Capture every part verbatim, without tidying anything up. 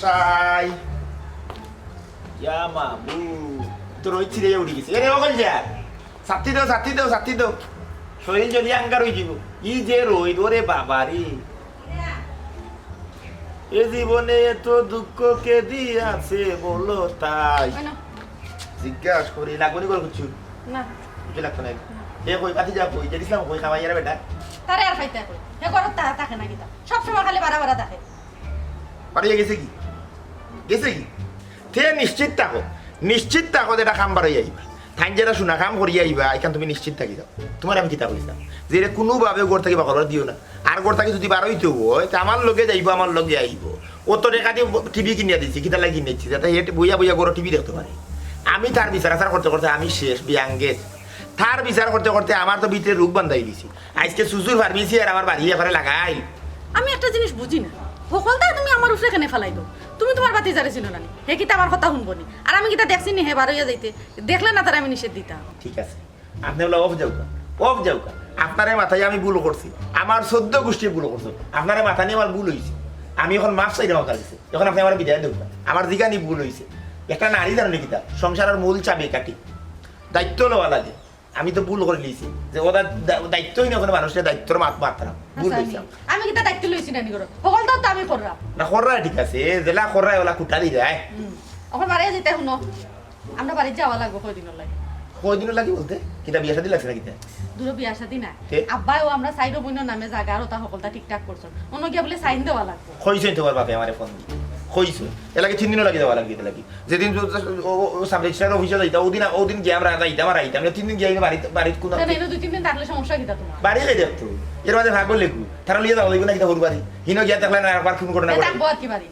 তাই। ইয়া মাবু, তো রইদ ছিড়ে উড়ি গেছে। এরে, অকল যা। ছাত্তি দেও, ছাত্তি দেও, ছাত্তি দেও। শরীর যদি আঙ্গার অই যিবো। ই যে রইদ, ওরে বাবা রে। এ জীবনে এত দুঃখ কে দিয়াছে বলো তাই। জিজ্ঞাস করি, লাগবো নি করে কিছু? না। কিছু লাগতো না। এ কই, বাতি যা কই, জেড ইসলাম কই, খাওয়াইয়ার বেটা? তারে আর খাইতে কই। হে ঘরো তা-, থাকে না কিতা? সব সময় খালি বাড়া বাড়া থাকে। বাড়িয়ে গেছে কি? গেছে কি? তে নিশ্চিত থাকো, নিশ্চিত থাকো যেটা কাম বাড়াই আইবা। তাইন যেটা শুনা কাম করিয়া আইবা, এখান তুমি নিশ্চিত থাকি যাও। তোমার আমি কিতা কইছিলাম? যে এরে কোনোভাবে ঘর থাকি বার করবার দিও না। আর ঘর থাকি যদি বার অইতে হয়, তে আমার লগে যাইবো, আমার লগে আইবো। ও তো টেকা দিয়া টিভি কিনিয়া দিছি, কিতা লাগি কিনিয়া দিছি? যাতে হে বইয়া বইয়া ঘরো টিভি দেখতে পারে। আমি তার বিচার আচার করতে করতে আমি শেষ, বিয়াঙ্গেজ। তার বিচার করতে করতে আমার তো ভিতরে রোগ বান্ধাই দিছি। আজকে সুজুর ফার্মেসি আর আমার বাড়ি এবারে লাগাই। আমি একটা জিনিস বুঝি না, হকলতা তুমি আমার উপরে কেনে ফালাই দাও? তুমি তোমার বাতি জারে ছিল না নি? হে কিতা আমার কথা শুনবো নি? আর আমি কিতা দেখছি নি হে বার অইয়া যাইতে? দেখলে না তারে আমি নিষেধ দিতাম। ঠিক আছে, আপনি বলে অফ যাউকা, অফ যাউকা। আপনারে মাথায় আমি ভুল করছি, আমার চোদ্দ গোষ্ঠী ভুল করছে। আপনারে মাথা নিয়া আমার ভুল অইছে, আমি এখন মাফ চাইলাম আপনার কাছে। এখন আপনি আমার বিদায় দেউকা, আমার জিগানি ভুল অইছে। একটা নারী জানো নি কিতা? সংসারের মূল চাবিকাঠি। দায়িত্ব লওয়া লাগে। আমি তো ভুল করি লিছি। যে ওটা দা-, দায়িত্বহীন ওখানে মানুষের দায়িত্বর মাত মাততাম। ভুল আচ্ছা, অইছে। আমি, আমি কিতা দায়িত্ব লইছি না নি করো? হকলতা তো আমি করলাম। না, কররা ঠিক আছে। যেলা কররা ওলা কুটালি যায়। হুম। এখন বাড়ি যেতে শুনো। আমরা বাড়ি যাওয়া লাগবো কয়দিনর লাগি। কয়দিনর লাগি বলতে? কিতা বিয়া শাদী লাগছে না কিতা? দূরে বিয়া শাদী না। তে? আব্বায় ও আমরা সাইড বইনর নামে জাগা আর ওটা হকলতা ঠিকঠাক করছইন। অনো গিয়া বুলে সাইন দেওয়া লাগবো। কইছইন তোমার বাপে আমারে ফোন দি। কইছইন। এর লাগি তিন দিনর লাগি যাওয়া লাগবে এর লাগি। যেদিন তো ও, ও, ও সাব রেজিস্ট্রার অফিসে যাইতা, ওদিন, ওদিন গিয়া আমরা যাইতাম আর আইতাম। তিন দিন গিয়া বাড়িত, বাড়িত কোন না, না, এনে দুই তিন দিন থাকলে সমস্যা কিতা তোমার? বাড়ি খাই দেখতো। এর মাঝে ভাগ বললে গু। তারা লইয়া যাওয়া লাগবে না কিতা হুর বাড়ি? হিনো গিয়া দেখলে না আবার খুন করে না এ করে। থাকবো আর কি বাড়ি?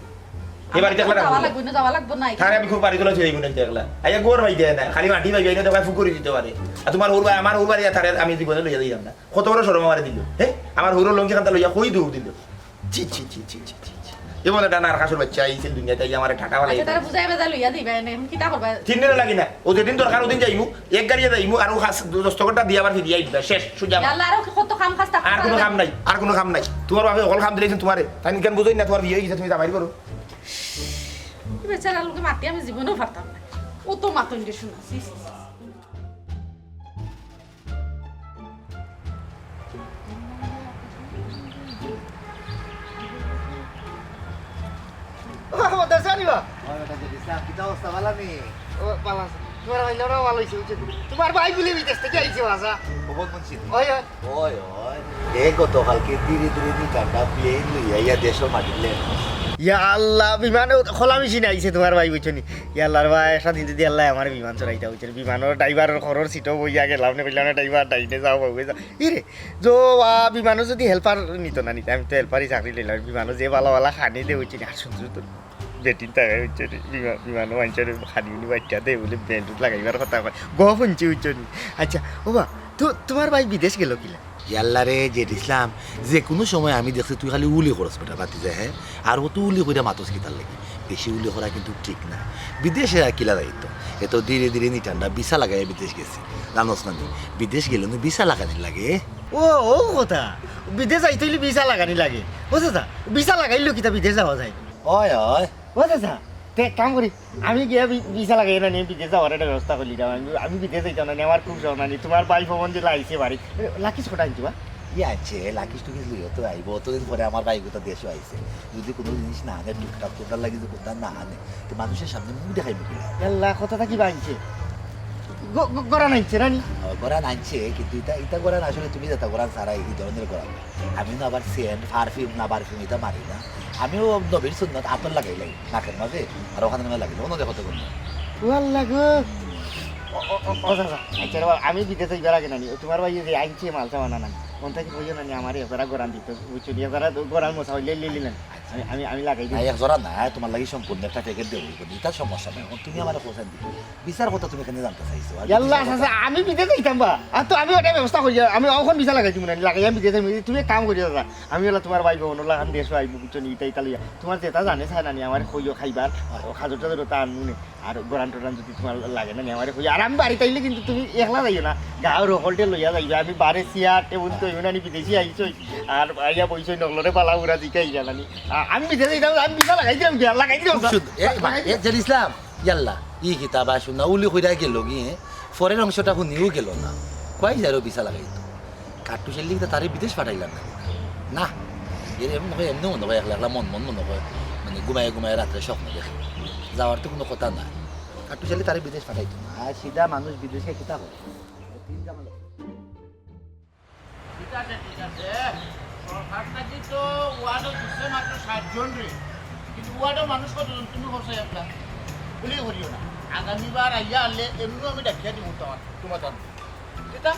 এ বাড়ি দেখলে না যাওয়া হুর। লাগবো না, যাওয়া লাগবো না। তারে আমি খুব বাড়ি তোলা থইব না দেখলা। আইয়া গোর ভাই দেয় না, খালি মাটি ভাই না, তো ভাই ফুকুরি দিতে পারে। আর তোমার হুর ভাই, আমার হুর বাড়ি আর তারে আমি জীবনে লইয়া যাইতাম না। কত বড় শরম আমারে দিল, হে? আমার হুরো লঙ্গি খান্তা লইয়া কই দৌড় দিল। ছি, ছি, ছি, ছি, ছি, ছি, ছি। এমন একটা নারকাসুর বাচ্চা আইছিল দুনিয়াতে, আইয়া আমারে ঠাটা ফালাই আচ্ছা, তারা দিল। বুঝাই বাজাই লইয়া দিবা, এনে এখন কিতা করবা? তিন দিন লাগি না, ও যেদিন দরকার ওদিন যাইমু, এক গাড়িয়ে যাইমু, আর ও খাস দশ টাকাটা দিয়ে আবার ফিরিয়ে আইবা, শেষ, সুজা। ইয়া আল্লাহ, আরো কত কাম কাজ থাকতে আর কোনো পারে। কাম নাই, আর কোনো কাম নাই। তোমার বাপে হকল কাম দিলাইছইন তোমারে, তাই কেন বুঝই না তোমার বিয়া অইগেছে, তুমি জামাইর করো। এই বেচারার লগে মাতি আমি জীবনেও পারতাম না, ও তো মাতন যে শোনা, ছি, ছি, ছি। ও, ও, দরজা নিবা? ওই বেটা, যদি সাহেব, কিতা অবস্থা, ভালা নি? ও, ভালা আছে। তোমার ভাই লড়াও ভালা অইছে, বুঝছো? তোমার ভাই বলে বিদেশ থেকে আইছে, বাজা। খবর শুনছি। ওই, ওই। ওই, ওই। এ গতকালকে ধীরে ধীরে নি ঠান্ডা প্লেন লইয়া ইয়া দেশো মাটিলে। ইয়া আল্লাহ, বিমানে খোলা মেশিন আইছে তোমার ভাই, বুঝছো নি? ইয়া আল্লাহর ভাই, একটা দিন যদি আল্লাহ আমার বিমান চড়াইতা, বুঝছো নি? বিমানর ড্রাইভারর খরর সিটও বইয়া গেলাম, নে কইলাম, "না, ড্রাইভার, ডাইনে যাও, বাউয়ে যাও।" ইরে, যো, আ, বিমানও যদি হেল্পার নিত না নিতে, আমি তো হেল্পারই চাকরি লইলাম। বিমানও যে বালা বালা খানি দে অইছে, আর সুন্দর সুন্দর বেটিন তাকাই অইছে রে, বিমা-, বিমানও মানষর খানি উনি বাইচ্চা দে বলে ব্যান্ড লাগাইবার কথা কয়। গফ হুনছি অইছে নি। আচ্ছা, ওবা, তো তোমার ভাই বিদেশ গেল কিলা? ইয়াল্লা রে, জেড ইসলাম, যে কোনো সময় আমি দেখছি তুই খালি উলি করস বেটা, বাতি যায়, হ্যাঁ? আর ও তো উলি কইরা মাতস কিতার লাগি? বেশি উলি করা কিন্তু ঠিক না। বিদেশে আর কিলা দায়িত্ব? এ তো ধীরে ধীরে নি ঠান্ডা ভিসা লাগাইয়া বিদেশ গেছে। জানোস না নি? বিদেশ গেলে নি ভিসা লাগানি লাগে। ও, ও কথা। বিদেশ যাইতে অইলে ভিসা লাগানি লাগে। ও চাচা, ভিসা লাগাইলেও কিতা বিদেশ যাওয়া যায়? অয়, অয়। ও চাচা, তে এক কাম করি, আমি গিয়া ভি-, ভিসা লাগাই না নিয়ে বিদেশ যাওয়ার একটা ব্যবস্থা করলি না। আমি, আমি বিদেশ যাইতাম না, আমার খুব শখ নানি। তোমার ভাই ফোন দিলা আইছে বাড়ি। এ, লাকিস কোটা আনছি বা? ই আনছে, লাকিস টুকিস লইও তো আইব। অতদিন পরে আমার ভাই কোথা দেশও আইছে। যদি কোনো জিনিস না আনে, টুকটাক টুকটাক লাগি যে কোথা না আনে, তো মানুষের সামনে মুখ দেখাই মুখে। আল্লাহ, কথাটা কি ভাঙছে? গ-, গ-, গড়া নাইছে, রানি? ও, গড়া নাইছে, কিন্তু ইটা, ইটা গড়া না আসলে তুমি যেটা গড়া সারা এই ধরনের গড়া। আমি না আবার সেন্ট, পারফিউম না পারফিউম ইটা মারি না। আমিও নবীর সুন্নত আতর লাগাই লাই, নাকের মাঝে, আর ওখানে মাঝে লাগাই লাই, অন্য দেখো তো কোনো। ও আল্লাহ গো। ও, ও, ও, ও, চাচা, আচ্ছা রে বাবা, আমি বিদেশ যাইবার আগে নানি, ও তোমার ভাই যে আনছে মাল সামান আনানি, মন থাকি কইও নানি, আমারে এবারা গড়ান দিত, বুঝছো নি? এবারা গড়ান মশা হইলে লিলি নানি। আমি, আমি, আমি লাগাই দিই। না, এক জোড়া না, তোমার লাগি সম্পূর্ণ একটা প্যাকেট দেবো, ইটা সমস্যা নাই। এখন তুমি আমার কোথায় দিবে? ভিসার কথা তুমি এখানে জানতে চাইছো, আর ইয়াল্লা, ভিসার কথা চাচা, আমি বিদেশ যাইতাম বা। আর তো আমি ওটা ব্যবস্থা করি, আমি অখন ভিসা লাগাই দিব না, লাগাই আমি বিদেশ যাইমু। তুমি এক কাম করি দাদা, আমি হলো তোমার ভাই বোন, ওলা খান দেশও আইবো, বুঝছো নি, ইটা ইটা লইয়া। তোমার যেটা জানে চায় না নি, আমার কইও খাইবার, ও খাজুর টাজুর ওটা আনমু নে। আর গরান টরান যদি তোমার লাগে না নি, আমার কইও। আর আমি বাড়িতে আইলে কিন্তু তুমি একলা যাইও না, গাঁওর হকলটে লইয়া যাইবা, আমি বারে চেয়ার টেবুল তো এমন আনি বিদেশি আইছই, আর আইয়া বইছই নকলরে পালা উড়া জিকাই জানানি। আ-, আমি বিদেশে যাইতাম, আমি ভিসা লাগাই দিলাম, গিয়া লাগাই দিলাম। খুব সুন্দর। এ, বা, এ, জেড ইসলাম, ইয়াল্লা, ই কিতা বা শুনা, উলি কইরা গেল গি, হ্যাঁ? পরের অংশটা হুনিও গেল না। কই যারো ভিসা লাগাই তো। কাট্টু শেল্লি কিতা তারে বিদেশ পাঠাইলাম না? না। এর এমন হয়, এমনি মনে হয়, একলা একলা মন মন মনে হয়। মানে, ঘুমায় ঘুমায় রাত্রে স্বপ্ন দেখে। যাওয়ার তো কোনো কথা নাই। কাট্টু শেল্লি তারে বিদেশ পাঠাইতো না। আর সিধা মানুষ বিদেশে কিতা করে? ঠিক আছে, ঠিক আছে। সরকার থাকি তো ওয়ার্ডো দিছে মাত্র ষাট জন রে। কিন্তু ওয়ার্ডো মানুষ কতজন? তুমি কইছো একটা। ভুলই করিও না। আগামীবার আইয়া আনলে এমনিও আমি ডাকিয়া দিব তোমার, তোমার জন্য। কিতা?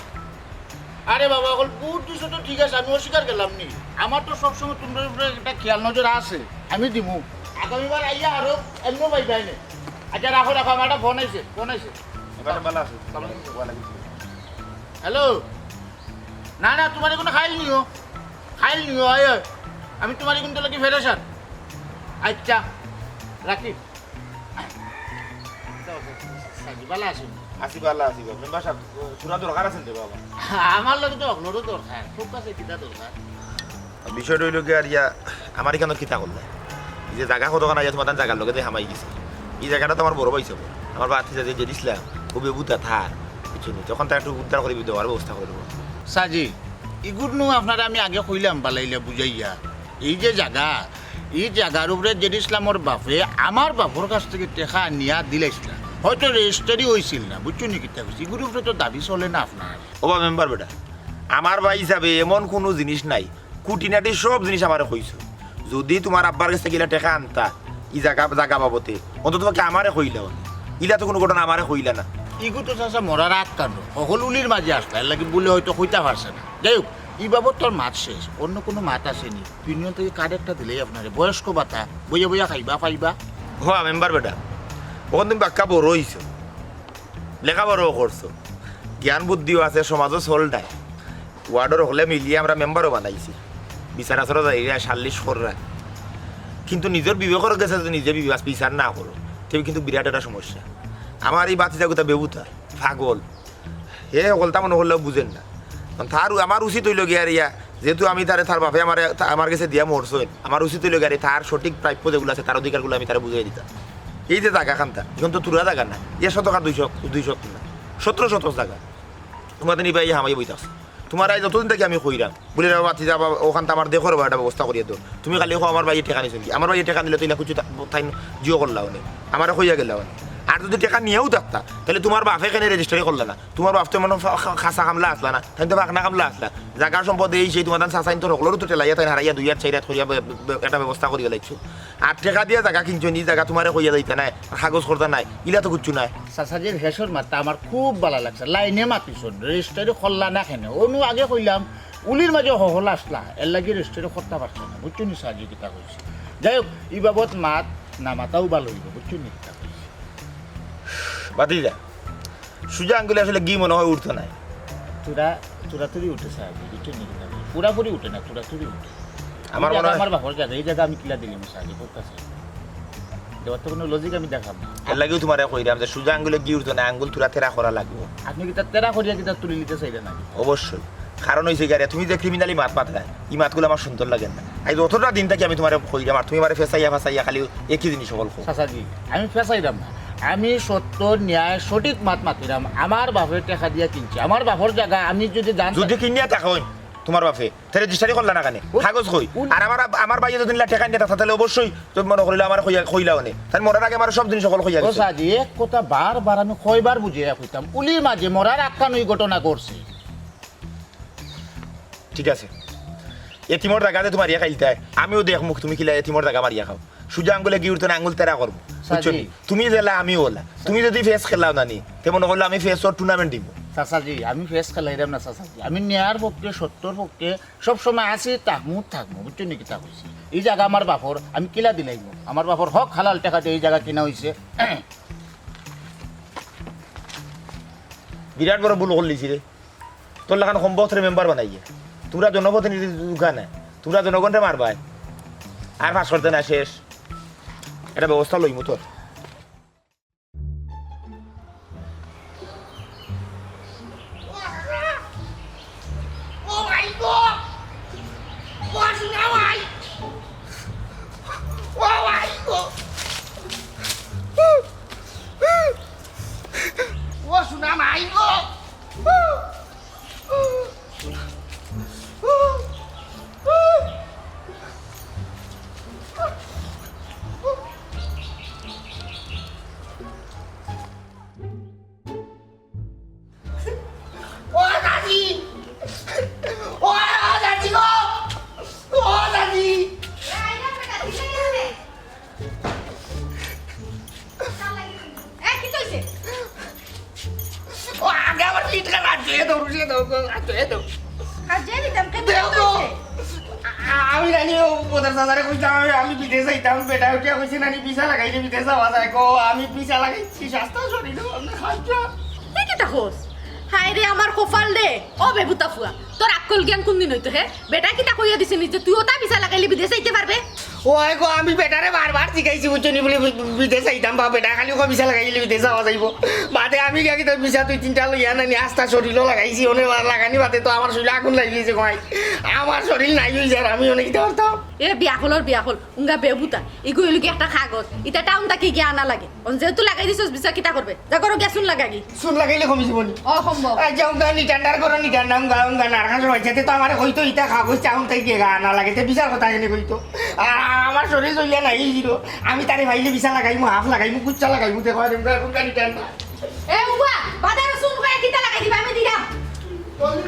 আরে বাবা, অখন ভোট দিছো তো ঠিক আছে, আমি অস্বীকার করলাম নি। আমার তো সবসময় তোমরার উপরে একটা খেয়াল নজর আছে, আমি দিমু। আগামীবার আইয়া আরো এমনিও পাইবাই নে। আচ্ছা, রাখো, রাখো, আমার একটা ফোন আইছে, ফোন আইছে। এবারে ভালা আছে। ওয়ালাইকুম আসসালাম। হ্যালো। না, না, তোমার কোনো খাইল নিও। খাইল নিও, আয়, আয়। আমি তোমার কিন্তু লাগি ফেরেশান। আচ্ছা, রাখি। সাজি, ভালা আছেন? আছি, ভালা আছি গো। মেম্বার সাহেব, থুড়া দরকার আছে রে বাবা। আমার লগে তো অকলরও দরকার। খুব কাছে কিতা দরকার? বিষয়টা অইলো কি আর ইয়া, আমার ইখানো কিতা করলে? এই যে জাগা কতখান আইয়া তোমার জাগার লগে যে হামাই গেছে। এই জাগাটা তো আমার বড় ভাই সব। আমার বাতিজা যে জেড ইসলাম, ও বেবুতা থার। বুঝছো নি? তখন তার একটু উদ্ধার করি দেওয়ার ব্যবস্থা করে দেবো। সাজি, ইগুর নু আপনারে আমি আগে কইলাম বালাইলে বুঝাইয়া। এই যে জাগা, এই জাগার উপরে জেড ইসলামর বাপে আমার বাপর কাছ থাকি টেকা আনিয়া দিলাইছলা। হয়তো রেজিস্টারি অইছিল না, বুঝছো নি কিতা কইছি? ইগুর উপরে তো দাবি চলে না আপনার। ওবা মেম্বার বেটা, আমার ভাই হিসাবে এমন কুনু জিনিস নাই, খুঁটিনাটি সব জিনিস আমারে কইছো। যুদি তুমার আব্বার গেছ থাকি ইলা টেকা আনতা, ই জাগা, জাগা বাবতে, অন্তত পক্ষে আমারে কইলাও নে। ইলা তো কুনু ঘটনা আমারে কইলা না। ইগু তো চাচা মরার আগ কাণ্ড, হকল উলির মাঝে আছলা, এরলাগি বুলে হয়তো কইতা পারছে না। যাই হোক, ই বাবদ তো আর মাত শেষ, অন্য কুনু মাত আছে নি? ইউনিয়ন থাকি কার্ড একটা দিলেই আপনারে, বয়স্ক ভাতা, বইয়া বইয়া খাইবা, পাইবা। হ, মেম্বার বেটা, অখন তুমি বাক্কা বড় অইছো, লেখাপড়াও করছো, জ্ঞান বুদ্ধিও আছে, সমাজও চলরায়। ওয়ার্ডর হকলে মিলিয়া আমরা মেম্বারও বানাইছি, বিচার আচারও যাইরা, সালিশ কররা। কিন্তু নিজর বিবেকর গেছে যদি নিজে বিবাস বিচার না করো, তে কিন্তু বিরাট একটা সমস্যা। আমার ই বাতিজাগুতা বেবুতা, পাগল, হে হকলতা মনো করলেও বুঝের না। কারণ তার, আমার উচিত অইলো গিয়া রে ইয়া, যেহেতু আমি তারে, তার বাপে আমারে, তা-, আমার গেছে দিয়া মরছইন, আমার উচিত অইলো গিয়া রে তার সঠিক প্রাপ্য যেগুলা আছে, তার অধিকারগুলা আমি তারে বুঝাই দিতাম। এই যে জাগা খান্তা, ইখান তো থুড়া জাগা না, এক শতক আর দুই শতক, দুই শতক না, সতেরো শতক জাগা। তুমার তো নিবাই হামাই বইতাছ। তুমারে যতদিন থাকি আমি কইরাম, বুলে, "রে বাবা, বাতিজা, বাবা, অখানতা আমার দেখো রে বাবা, একটা ব্যবস্থা করিয়া দেও।" তুমি খালি কও, "আমার ভাইয়ে টেকা নিছইন গি?" আমার ভাইয়ে টেকা নিলে তো ইলা কুচ্ছু তা-, তাইন জিও করলাও নে, আমারে কইয়া গেলাও নে। আর যুদি টেকা নিয়াও থাকতা, তাইলে তুমার বাপে কেনে রেজিস্টারি করলা না? তুমার বাপ তো মনো খা-, খা-, খাসা কামলা আছলা না, তাইন তো ফাকনা কামলা আছলা। জাগা সম্পদ এই সেই তুমার তান চাচাইন তো হকলর তো ঠেলাইয়া তাইন হারাইয়া দুই আত চাইর আত করিয়া বে-, বে-, একটা ব্যবস্থা করিয়া লাইছো। আর টেকা দিয়া জাগা কিনছো নি, জাগা তুমারে কইয়া যাইতা নায়, কাগজ করতা নায়, ইলা তো কুচ্ছু নায়। চাচাজির হেশর মাতটা আমার খুব ভালা লাগছে। লাইনে মাতিছইন, রেজিস্টারি করলা না কেনে? অনু আগে কইলাম, উলির মাঝে হকল আছলা, এরলাগি রেজিস্টারি করতা পারছে না। বুঝছো নি চাচাজি কিতা কইছি? যাই হোক, ই বাবদ মাত না মাতাও ভালা অইবো, বুঝছো নি কিতা কইছি? বাতিজা, সুজা আঙ্গুলে আসলে ঘি মনে হয় উঠতো নায়। থুড়া, থুড়াথুড়ি উঠে চাচাজি, বুঝছো নি কিতা কইছি? পুরাপুরি উঠে না, থুড়াথুড়ি উঠে। আমার এই মনে জাগা হয় আমার বাপর জাগা, এই জাগা আমি কিলা দিলাম চাচাজি, কোন কাছে? দেওয়ার তো কোনো লজিক আমি দেখাম না। এরলাগিউ তুমারে কইরাম যে সুজা আঙ্গুলে ঘি উঠতো নায়, আঙ্গুল থুড়া তেরা করা লাগবো। আপনে কিতা তেরা করিয়া কিতা তুলি নিতা চাইরা নাকি? অবশ্যই। কারণ অইছে গিয়া রে, তুমি যে ক্রিমিনালি মাত মাতরায়, ই মাতগুলা আমার সুন্দর লাগের না। আইজ অতটা দিন থাকি আমি তুমারে কইরাম, আর তুমি আমারে ফেসাইয়া ফাসাইয়া খালি একই জিনিস হকল কও। চাচাজি, আমি ফেসাইরাম না, আমি সত্য ন্যায় সঠিক মাত মাতিরাম। আমার বাপে টেকা দিয়া কিনছে, আমার বাপর জাগা আমি যুদি জানতাম যুদি কিনিয়া থাকইন তুমার বাপে, তে রেজিস্টারি করলা না কেনে? ও, কাগজ কই? উনি আর আমার আব-, আমার ভাইয়ে যুদি ইলা টেকা নিয়া থাকতা, তাইলে অবশ্যই তো মনো করিলে আমারে কইয়া, কইলাও নে। তাইন মরার আগে আমারে সব জিনিস হকল কইয়া ও গেছে। চাচাজি, এক কথা বারবার আমি কয়বার বুঝাইয়া কইতাম, উলির মাঝে মরার আগ কানো ই ঘটনা ঘটছে। ঠিক আছে, এতিমর জাগাত তুমার ইয়া খাইলতায়, আমিও দেখমু তুমি কিলা এতিমর জাগা মারিয়া খাও। সুজা আঙ্গুলে ঘি উঠতো নায়, আঙ্গুল তেরা করমু। বুঝছো নি? চাচাজি। তুমি যেলা আমিও অলা। তুমি যুদি ফেস খেলাও না নি, তে মনো করলে আমি ফেসর টুর্নামেন্ট দিমু। চাচাজি, আমি ফেস খেলাইরাম না চাচাজি। আমি ন্যায়ের পক্ষে, সত্যর পক্ষে সবসময় আছি, থাকমু, থাকমু। বুঝছো নি কিতা কইছি? ই জাগা আমার বাপর, আমি কিলা দিলাইমু? আমার বাপর হক হালাল টেকা দিয়া ই জাগা কিনা অইছে। বিরাট বড় ভুল করলিছি রে। তোর লাখান কমবখতরে মেম্বার বানাইয়া। তুমরা জনপ্রতিনিধি দুখানে। তুমরা জনগণরে মারবায়। আর পাস করতে না শেষ। এটা ব্যবস্থা লইমু তোর। নাই গো। ও দাদি! ও, ও দাদি গো! ও দাদি! এ, কিতা অইছে? ও আগে আমার পিঠটা রাত হয়ে দাও, রুশিয়ে দাও গো, রাত হয়ে দাও। আর যে নিতাম, কেন দেও গো। আ-, আমি জানি ও ওদের দাদারে কইতাম, আমি, আমি বিদেশ যাইতাম, বেটা উঠিয়া কইছে নানি ভিসা লাগাইলে বিদেশ যাওয়া যায় গো, আমি ভিসা লাগাইছি, সস্তা শরীর, আমি খাইয়া। এ কিতা কস? হায় রে আমার কপাল রে, ও বেবুতা ফুয়া, তোর আক্কল জ্ঞান কোন দিন হইতো হে? বেটা কিতা কইয়া দিছে নিজে, তুই ওটা ভিসা লাগাইলে বিদেশ যাইতে পারবে? ও আয় গো, আমি বেটারে বারবার জিগাইছি, বুঝছো নি, বলে বি-, বিদেশ যাইতাম বা বেটা খালি কয় ভিসা লাগাইলে বিদেশ যাওয়া যাইব। বাদে আমি গিয়া কিতা ভিসা দুই তিনটা লইয়া নানি আস্তা শরীরও লাগাইছি, ওনে বা-, লাগানি বাদে তো আমার শরীর আগুন লাগি গেছে গো। আমার শরীর নাই হই যার, আমি অনেক দিতে পারতাম। এ বিয়াখলর বিয়াখল, উঙ্গা বেবুতা, ইগু ইলুকি একটা কাগজ, ইটা টাউন থাকি গিয়া আনা লাগে। অন যেহেতু লাগাই দিছস ভিসা কিতা করবে? যা করো গিয়া চুন লাগাগি। চুন লাগাইলে কমি যাবো নি? ও, কমবো। আচ্ছা, উঙ্গা নিটান্ডার করো, নিটান্ডা, উঙ্গা, উঙ্গা, নারখান সময় যেতে তো আমার হইতো ইটা কাগজ টাউন থাকি গিয়া আনা লাগে, তে ভিসার কথা এনে কইতো। আ-, আমার শরীর চলিয়া নাই, এই হিরো। আমি তারে ভাইলে ভিসা লাগাইমু, হাফ লাগাইমু, কুচ্চা লাগাইমু, দেখো, আর উঙ্গা, উঙ্গা নিটান্ডা। এ, উবা, বাজারো চুন কইয়া কিতা লাগাই দিবা, আমি দিলাম।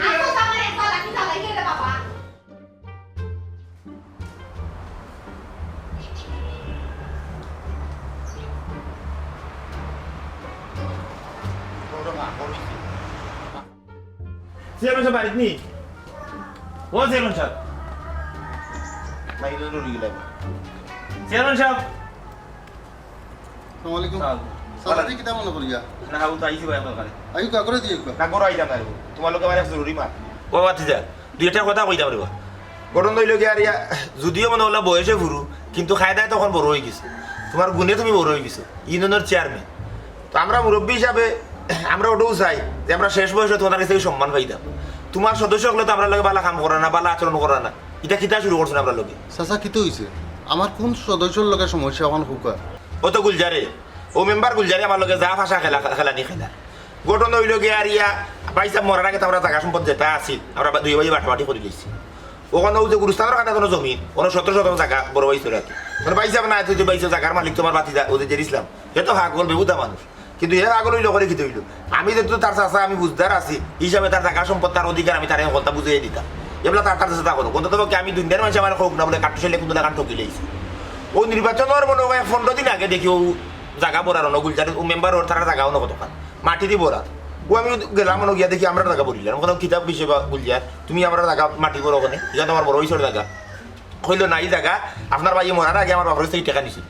আতো আমার একবার লাগি জ্বালাই রে বাবা। চেয়ারম্যান সাব বাড়িত নি? ও চেয়ারম্যান সাব। বাইরে রুড়ি গেলাম। Chairman sub. আসসালামু আলাইকুম। সালাম। সালাম, তুই কিতা মনে করিয়া? না, হাবু তো আইছি ভাই আপনার কাছে। আইও, কা করে দিয়ে একবার। না, করো আইতাম না রে। তোমার লোকে আমার এক জরুরি মাত। ও ভাতিজা, দুই একটা কথা কইতাম রে বা। ঘটনা অইল কি আর ইয়া, যদিও মনে হলো বয়সে ফুরু, কিন্তু কায়দায় তখন বড় হয়ে গেছে। তোমার গুণে তুমি বড় হয়ে গেছো। ইউনিয়নের চেয়ারম্যান। তো আমরা মুরব্বী হিসাবে আমরা ওটাও চাই যে আমরা শেষ বয়সে তোমার কাছে সম্মান পাইতাম। তোমার সদস্য হকলে তো আমরা লগে বালা কাম করে না, বালা আচরণ করে না। এটা কিতা শুরু করছেন আমরা লগে? চাচা, কিতা হইছে? আমার কোন সদস্যর লগে সমস্যা অখন হুকা? ও তো গুলজারে, ও মেম্বার গুলজারে আমার লগে যা ভাষা খেলা, খেলানি খেলা। ঘটনা হইল গিয়া আর ইয়া, ভাইসাব মরার আগে তো আমরা জাগা সম্পদ যেটা আছিল, আমরা বা-, দুই ভাই বাটাবাটি করে লইছি। ওখানে ওই যে গুরুস্থানের কাছে কোনো জমিন, ওখানে সতেরো শতক জাগা বড় ভাই চলে আর কি। মানে ভাইসাব না, তুই যে ভাইসাব জাগার মালিক তোমার বাতি যা, ওদের জের ইসলাম, এ তো হাগল বেহুদা মানুষ। কিন্তু এর আগল হইল করে কিতা হইল? আমি যেহেতু তার চাচা, আমি বুঝদার আছি, হিসাবে তার জাগা সম্পদ, তার অধিকার আমি তারে হকলতা বুঝাইয়া দিতাম। এবলা তার তার চাচা করো, অন্তত পক্ষে আমি দুনিয়ার মানুষ আমার হোক না বলে কাট্টু সেলে কুন্দুলা কান ঠকিলেইছি। ও নির্বাচনের মনে হয় পনেরো দিন আগে দেখি ও জাগা বরার অনো গুলজার, ও মেম্বার ওর তারা জাগা অনো কতখান মাটি দি বরার। ও আমি গেলাম অনো গিয়া দেখি আমরা জাগা বলিলাম, ওখানে কিতাব বিষয় বা গুলজার, তুমি আমরা জাগা মাটি করো ওখানে, ইখান তো আমার বড় হইছর জাগা। কইলো না, এই জাগা আপনার ভাই মরার আগে আমার বাপের কাছে টেকা নিছিল।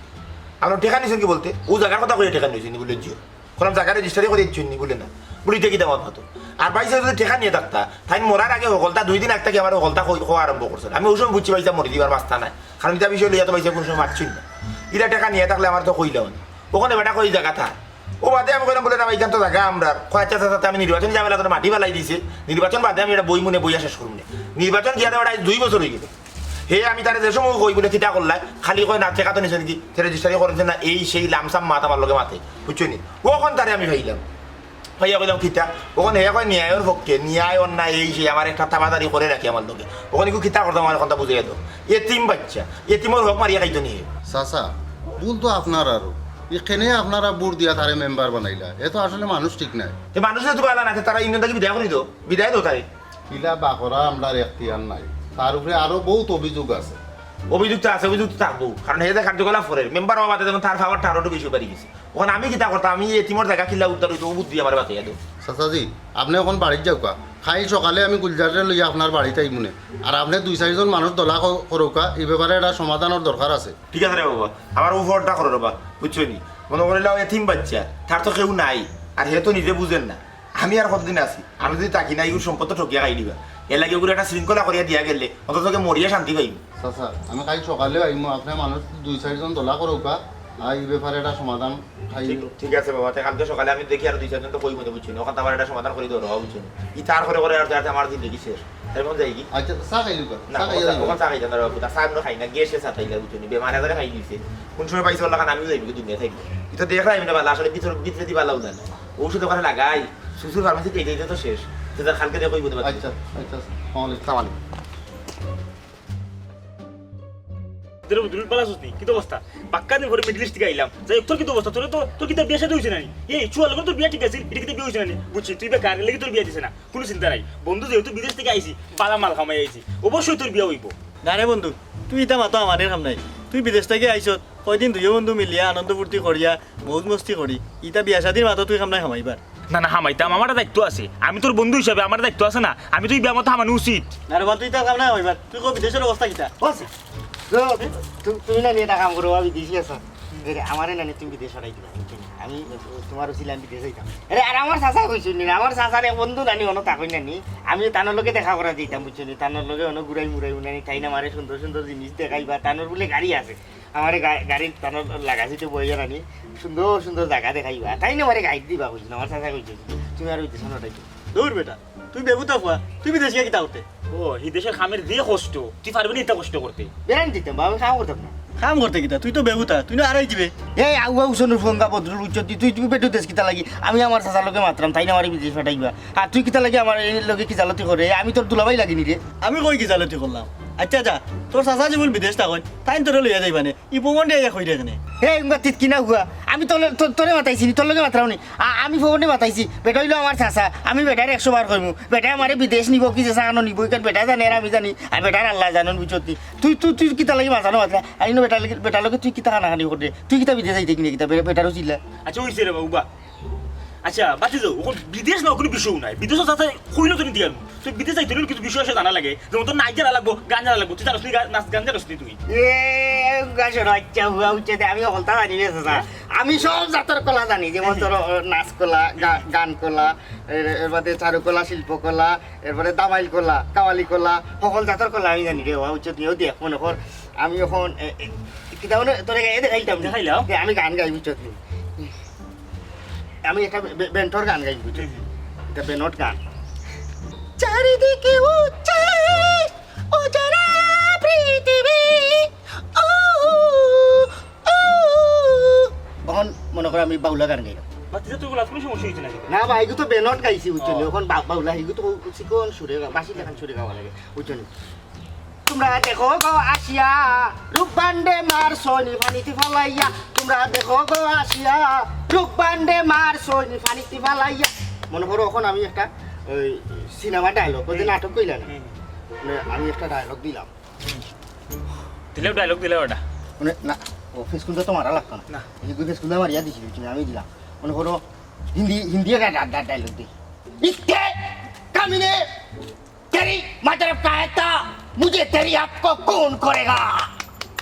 আমরা টেকা নিছেন কি বলতে, ও জাগার কথা কইয়া টেকা নিছেন বলে জিও। কইলাম, "জাগা রেজিস্টারি করে দিচ্ছেন নি?" বলে, "না।" বলি, "ইটা কিতা মাত মাতো?" আর ভাইসাব যদি টেকা নিয়া থাকতা, তাইন মরার আগে হকলতা দুই দিন আগ থাকি আমার হকলতা কই-, কওয়া আরম্ভ করছেন। আমি ওই সময় বুঝছি ভাইসাব মরি দিবার রাস্তা নাই, কারণ ইটা বিষয় লইয়া তো ভাইসাব কোনো সময় মাতছইন না। ইরা টেকা নিয়া থাকলে আমার তো কইলাম না। ওখানে বেটা কই জাগা থার। ও বাদে আমি কইলাম, বলে, "না, ভাই, ইখান তো জাগা আমরার।" কয়, "আচ্ছা, আচ্ছা, আচ্ছা, আমি নির্বাচন ঝামেলা করে মাটি ফালাই দিছে, নির্বাচন বাদে আমি এটা বই মনে বইয়া শেষ করবো না।" নির্বাচন গিয়া তো বেটা আজ দুই বছর হয়ে গেছে। হে, আমি তারে যে সময় কই বলে, "কিতা করলাই?" খালি কয়, "না, টেকা তো নিছেন কি? তে রেজিস্টারি করেন না, এই সেই লামসাম মাত আমার লগে মাতে।" বুঝছো নি? ওখান তারে আমি পাইলাম। পাইয়া কইলাম, "কিতা?" ওখানে হে কয়, "ন্যায়ের পক্ষে, ন্যায় অন্যায় এই সেই আমার একটা তাবাদারি করে রাখি আমার লগে।" ওখানে কিতা করতাম আমার কথা বুঝাইয়া দাও। এতিম বাচ্চা, এতিমর হক মারিয়া খাইতো নি হে। চাচা, ভুল তো আপনার আরো। এখানে আপনারা ভোট দিয়া তারে মেম্বার বানাইলা। এ তো আসলে মানুষ ঠিক নাই। তে মানুষ যদি ভালা না, তে তারা ইউনিয়ন থাকি বিদায় করে দাও, বিদায় দাও তারে। ইলা বাকরা আমরার এখতিয়ার নাই, তার উপরে আরো বহুত অভিযোগ আছে। অভিযোগ তো আছে, অভিযোগ তো থাকবো, কারণ হে যে কার্যকলাপ করের, মেম্বার হওয়া বাদে যেমন তার পাওয়ারটা আরো একটু বেশি বাড়ি গেছে। ওখানে আমি কিতা করতাম, আমি এতিমর জাগা কিলা উদ্ধার হইতো, ও বুদ্ধি আমার বাতাইয়া দেও। চাচাজি, আপনি এখন বাড়িত যাউক্কা, কাইল সকালে আমি গুলজাররে লইয়া আপনার বাড়িত আইমুনে, আর আপনি দুই চাইরজন মানুষ দলা ক-, করউক্কা, এই ব্যাপারে একটা সমাধানের দরকার আছে। ঠিক আছে রে বাবা, আমার উপরটা করো রে বাবা, বুঝছো নি? মনে করিলাও এতিম বাচ্চা, তার তো কেউ নাই, আর হে তো নিজে বুঝের না। আমি আর কতদিন আছি? আমি যদি থাকি না, ইউর সম্পদ তো ঠকিয়া খাই দিবা। এর লাগি ওগুলো একটা শৃঙ্খলা করিয়া দিয়া গেলে অন্তত তোকে মরিয়া শান্তি পাইবি। চাচা, আমি কাইল সকালে আইমু, আপনি মানুষ দুই চাইরজন দলা করউক্কা, আর এই ব্যাপারে একটা সমাধান খাই। ঠিক, ঠিক আছে বাবা, তে কালকে সকালে আমি দেখি আর দুই চাইরজন তো কইমু, বুঝছো নি? ওখান তো আমার একটা সমাধান করি দেওয়া, বুঝছো নি? ই তার করে করে আর যাতে আমার জিন্দেগি শেষ। তাই মন যাই কি? আচ্ছা, চা খাইলউক্কা, না, চা খাইয়া ওখান, যাইবা। ওখান চা খাইতাম না বাবা, চা আমরা খাই না, গ্যাসে চা খাইলে, বুঝছো নি? বেমার আজারে খাই দিছে। কোন সময় পাইছে ওর লাখান আমিও যাইবি দুনিয়া থাকি। ই তো দেখলাই না বালা, আসলে ভিতর, ভিতরে দিবা লাউ না। ঔষধ ওখানে লাগাই, শ্বশুর ফার্মেসিত যাইতে যাইতে তো শেষ। তুই তার খালকে দেখো, বুঝতে পারছিস। আচ্ছা, আচ্ছা, আচ্ছা। আসসালামু আলাইকুম। আসসালামু আলাইকুম। তোর বন্ধু লুট পালাস নি? কিতা অবস্থা? বাক্কা দিন পরে মিডল ইস্ট থাকি আইলাম। যাই হোক, তোর কিতা অবস্থা? তোর তো, তোর কিতা বিয়া শাদী অইছে না নি? এই, চুয়ার লগে তোর বিয়া ঠিক আছিল, ইটা কিতা বিয়া অইছে না নি? বুঝছি, তুই বেকার, এর লাগি তোর বিয়া দিছে না। কুনু চিন্তা নাই, বন্ধু যেহেতু বিদেশ থাকি আইছি, বালা মাল কামাই আইছি, অবশ্যই তোর বিয়া অইবো। না রে বন্ধু, তুই ইতা মাতো আমারে কাম নাই। তুই বিদেশ থাকি আইছত, কয়দিন দুইও বন্ধু মিলিয়া আনন্দ ফুর্তি করিয়া মৌজ মস্তি করি, ইতা বিয়া শাদির মাতো তুই কাম নাই কামাইবার। না, না, কামাইতাম, আমার দায়িত্ব আছে। আমি তোর বন্ধু হিসাবে আমার দায়িত্ব আছে না? আমি তো ই বিয়া মাতো কামানি উচিত। না রে বা, তুই ইতা কাম নাই কামাইবার। তুই কো বিদেশর অবস্থা কিতা? বস, তো, তু-, তুমি না নি ইটা কাম করো, আমি বিদেশি আছো। এরে, আমারে না নি তুমি বিদেশ পাঠাই দিবা, বুঝছো নি? আমি তোমার উচিলে আমি বিদেশ যাইতাম। আরে, আর আমার চাচা কইছো নি, আমার চাচার এক বন্ধু না নি, অনো থাকইন না নি। আমি তানর লগে দেখা করা যাইতাম, বুঝছো নি? তানর লগে অনো ঘুরাই মুরাই উনানি, তাইন আমারে সুন্দর সুন্দর জিনিস দেখাইবা। তানর বুলে গাড়ি আছে, আমারে গা-, গাড়ির তানর লাগাসিতে বইয়া না নি, সুন্দর সুন্দর জাগা দেখাইবা। তাইন আমারে গাইড দিবা কইছো, আমার চাচা কইছো। তুমি আর বিদেশ পাঠাই দিও। দূর বেটা, তুই বেহুদা ফুয়া, তুই বিদেশ গিয়া কিতা করতে? ও, হি দেশর কামের যে কষ্ট, তুই পারবে নি ইতা কষ্ট করতে? বেড়াইন দিতাম বা, আমি কাম করতাম না। কাম করতে কিতা? তুই তো বেহুদা, তুই না আড়াই দিবে। এই আউয়া উসনুর ফোঙ্গা বদরুল উচ্চতি, তুই, তুই বেটু দেশ কিতা লাগি? আমি আমার চাচার লগে মাতরাম, তাইন আমারে বিদেশ পাঠাইবা। আর তুই কিতা লাগি আমার এই লগে কিজালতি করে? আমি তোর দুলাভাই লাগি নি রে। আমি কই কিজালতি করলাম? আচ্ছা যা, তোর চাচা যেবুল বিদেশ থাকইন, তাইন তোরে লইয়া যাইবা নে। ই ভবন রে ইয়া কই রে এখানে? হে, ইমবা তিত কিনা হুয়া। আমি তোলে-, তো-, তোরে মাতাইছি নি, তোর লগে মাতরাম নি। আ-, আমি ফোনে মাতাইছি। বেটা অইলো আমার চাচা। আমি বেটারে একশো বার কইমু। বেটায় আমারে বিদেশ নিবো কি যে চাকানো নিবো, ইখান বেটায় জানে আর আমি জানি। আর বেটার আল্লায় জানইন, বুঝছত নি? তুই, তুই, তুই কিতা লাগি মাতানো মাতরা? আর ইনো বেটার লাগি, বেটার লগে তুই কিতা কানাকানি কররে? তুই কিতা বিদেশ যাইতে কিনে কিতা? বে-, বেটারও চিল্লা। আচ্ছা, অইছে রে বাবু, বা। আচ্ছা, বাদ দেও, অখন বিদেশ না, কুনু বিষয় নাই। বিদেশও যাতে কইলো তুমি দিয়া নু। তুই বিদেশ যাইতে অইলে কিছু বিষয় আছে জানা লাগে। যেমন তোর নাচ জানা লাগবো, গান জানা লাগবো। তুই জানোস নি গা-, নাচ গান জানোস নি তুই? এ, গা শোনো, আচ্ছা, হুয়া উচ্চতে আমি হকলতা জানি রে চাচা। আমি সব জাতর কলা জানি, যেমন তোর, ও, নাচ কলা, গা-, গান কলা, এর, এর বাদে চারু কলা, শিল্প কলা, এরপরে দামাইল কলা, কাওয়ালি কলা, হকল জাতর কলা আমি জানি রে, হুয়া উচ্চত নিয়েও দেখ, মনে কর, আমি অখন, এ, এ, কিতা মানে তোরে গায়ে দেখাইতাম নি। দেখাইলাও। দে, আমি গান গাই, বুঝছত নি? আমি একটা বে-, বে-, বেন্টর গান গাই, বুঝছত? হুম। এটা বেনট গান। চারিদিকে উচ্চাই, অজানা পৃথিবী। ও, ও। অখন মনে কর আমি বাউলা গান গাইলাম। বাতিজা, তুই বলাত কুনু সমস্যা অইছে না কিন্তু? না ভাই, ইগু তো বেনট গাইছি, বুঝছো নি? ও। অখন বা-, বাউলা, ইগু তো চিকন সুরে গা-, বাঁশি লাখান সুরে গাওয়া লাগে, বুঝছো নি? তোমরা দেখো গো আসিয়া, রূপবানরে মারছইন পানিত ফালাইয়া। তোমরা দেখো গো আসিয়া, রূপবানরে মারছইন পানিত ফালাইয়া। মনে করো, অখন আমি একটা ওই সিনেমা ডায়লগ, ওই যে হুম। নাটক কইলা না? হুম। মানে, আমি একটা ডায়লগ দিলাম। দিলেও ডায়লগ দিলে ওটা। মানে, না, ও ফেসকুলটা তো মারা লাগতো না। না। এই গুই ফেসকুলটা মারিয়া দিছিল, তুমি আমি দিলাম। মনে করো, হিন্দি, হিন্দি একটা ডা-, ডা-, ডায়লগ দিই। ইসকে কামিনে তেরি মাদার কায়তা, মুঝে তেরি আপ কো কৌন করেগা?